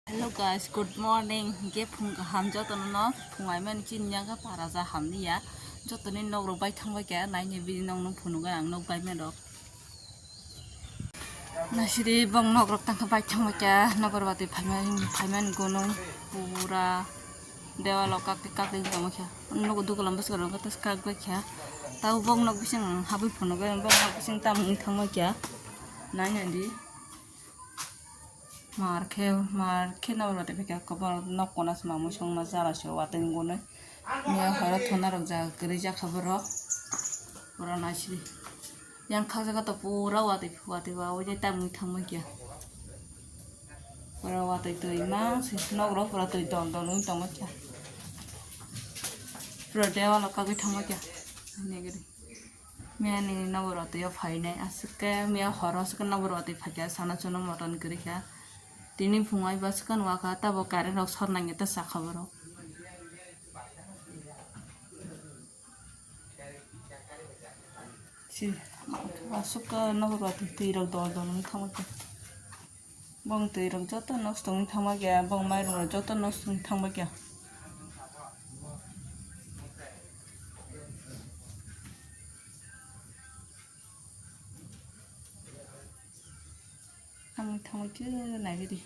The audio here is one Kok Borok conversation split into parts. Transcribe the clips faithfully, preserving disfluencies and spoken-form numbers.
Hello guys, good morning. Hingke phung kaham jotono no, phung aimani chini yaga para ja hamni ya. Jotoni nok rok bai thangbai kha, naini bini nok no phunuk ang nok bai men rok. Nasiri bong nok rok tangkha bai thangbai kha, nokor bati phaiman, phaiman gunung pura dewalo kakti kakti tongma kha. Nogo dukulam bwskango tas kak bai kha. Tabo bong nok bising habwi phunuk bai, bong nok bising tamni thangbai kha. Nainani. Mar khe, mar khe nabor watwi phai kha, borok nok kona se mamui songma jala se watwi gunui. Miya horo thuna rok jaga kwrwi jakha borok. Borok naisiri. Yang khak jaga to pura watwi, watwi ba, oide tamni thangma kya. Pura watwi twi mang se, nok rok pura twi dol dol wng tongma kya. Pura dewalo kagwi thangma kya. Negri. Miya ni nabor watwi o phainai, aswk khe miya horo aswk khe nabor watwi phaikha, sana chwngno motom kwrwi kha. Tini phungo aiba swkang wakha, tabo current rok sor nangya ta sakha borok. Si, aswk khe nabor watwi twi rok dol dol wng thangma kha. Bong twi rok joto nosto wng thangma kha, bong mairung rok joto nosto wng thangma kha. Ang thangwi khe naigwi di.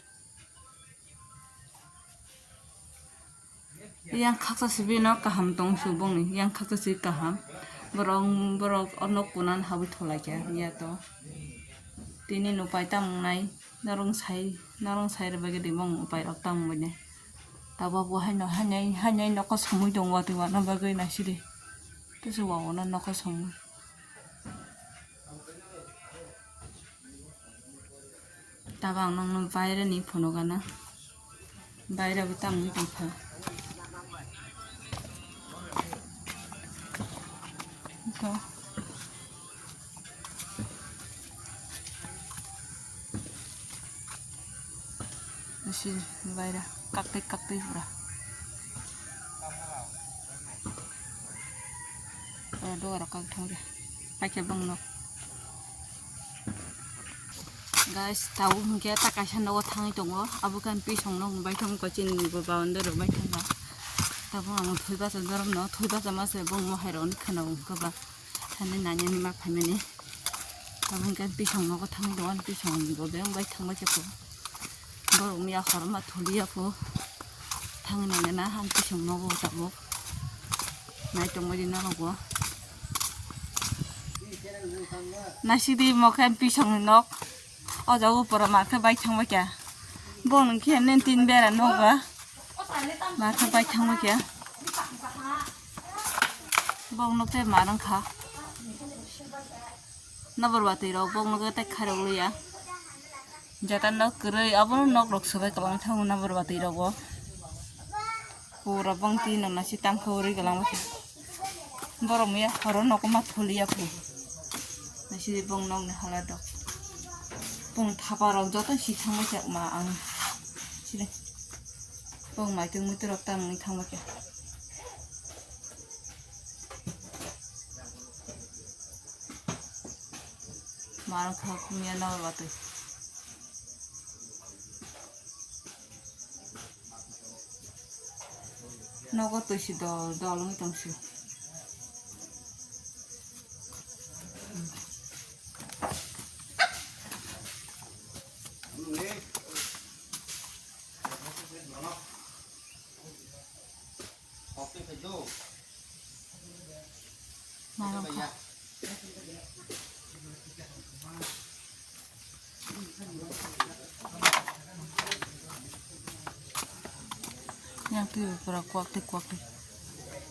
Yang khaksa sibino kaham tong su bongni, yang khaksa si kaham. Borok, borok ono kunan habwi tholaikha, ya to. Tini no pai tang nai, norong sai, norong sai rw bagwi di bong upai rok tang bini. Tabo bo haino, hainai, hainai nokho samui tongo, watwi wana bagwi naisidi. Tei se wa wana nokho samui. Tabang nangno baireni phunukgana. Baira bo tangwi tongkha. Ito. Isi baira kaktwi kaktwi pura. Oro dugarok kak thangkhe. Paikhe bongno. Guys, tabuk hwnkhe ta kaisa nogo thangwi tongo. Abo khe ang pisong nok bai thangkha chini bo boundary rok bai thangkha. Tabuk ang thwi bacha jorokno, thwi bacha mase bongno hairokni khwna wngkha ba. Thani nani ma phaimani. Tabuk hwnkhe pisong nogo thangwi tongo, pisong bo beng bai thangbai khe. Borok miya horma thuliya pho. Thangni nana han pisong nogo tabuk. Nai tongmani nogo. Naisidi mokhe pisongni nok. O jaga upora mar khe bai thangbai kha. Bong khe nen tin bera nogo. Mar khe bai thangbai kha. Bong nok tei mar wngkha. Nabor watwi rok bong nok tei khairok liya. Jata nok kwrwi, abo nok rok swbai kwbang thango nabor watwi rogo. Pura bong twi no nasi tangkha uri kwlangma khe. Borok miya horo nogo ma thuliya khe. Nasi bong nok ni hala dok. Bong thapa rok joto si thangma khe ma ang. Sile. Bong mai twi mui twi rok tang ni thangma khe. Mar wngkha miya nabor watwi. Nogo twi si dol dol wngwi tong si. Mar wngkha. Yang twi pura kwak twi kwak twi.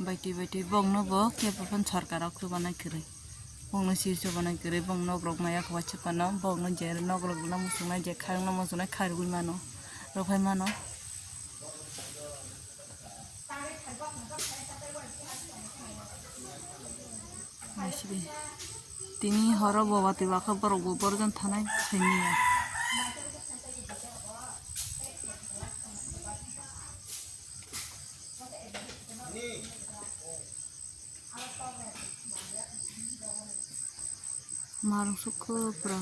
Bai twi bai twi bongno bo kebo phan sarkar rok chubanai kwrwi. Bongno sir chubanai kwrwi, bong nok rok maya kwbaisa phano, bongno je nok rok no muchungnai, je kharang no muchungnai kharwi mano, rw phai mano. Tini horo bo watwi bakha borok bo borjon thanai saimanya. Marung sukha pura.